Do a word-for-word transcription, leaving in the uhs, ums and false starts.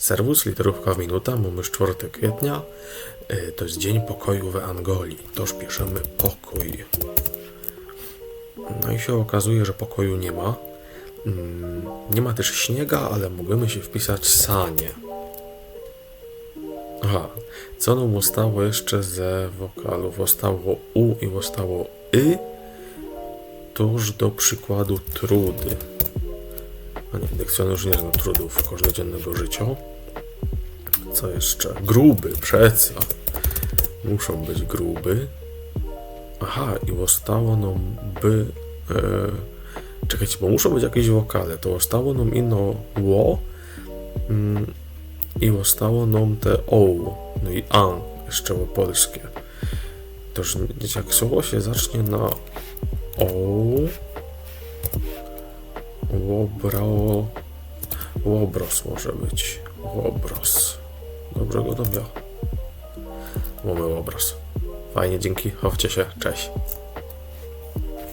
Serwus, literówka w minuta, mōmy sztwŏrtek kwietnia, y, to je dziyń pokoju we Angolii, tōż piszymy pokōj. No i sie ôkazuje, że pokoju niy ma. Mm, niy ma tyż śniyga, ale możymy sie wpisać sanie. Aha, co nōm ôstało jeszcze ze wokalōw? Ôstało u i ôstało y. Tōż do przikładu trudy. A niy, dykcjōnŏrz niy znŏ trudōw kożdego dziynnego życiŏ. Co jeszcze? Gruby, przeca. Muszōm być gruby. Aha, i ôstało nōm by... E, czekejcie, bo muszōm być jakeś wokale. To ôstało nōm ino ło. Mm, i ôstało nōm te o. No i a, jeszcze ło polskie. Tōż jak słowo sie zacznie na o, łobro, łobros może być. Łobros. Dobrze go dobiła. Mōmy łobros. Fajnie, dziynki. Chowcie sie. Cześć.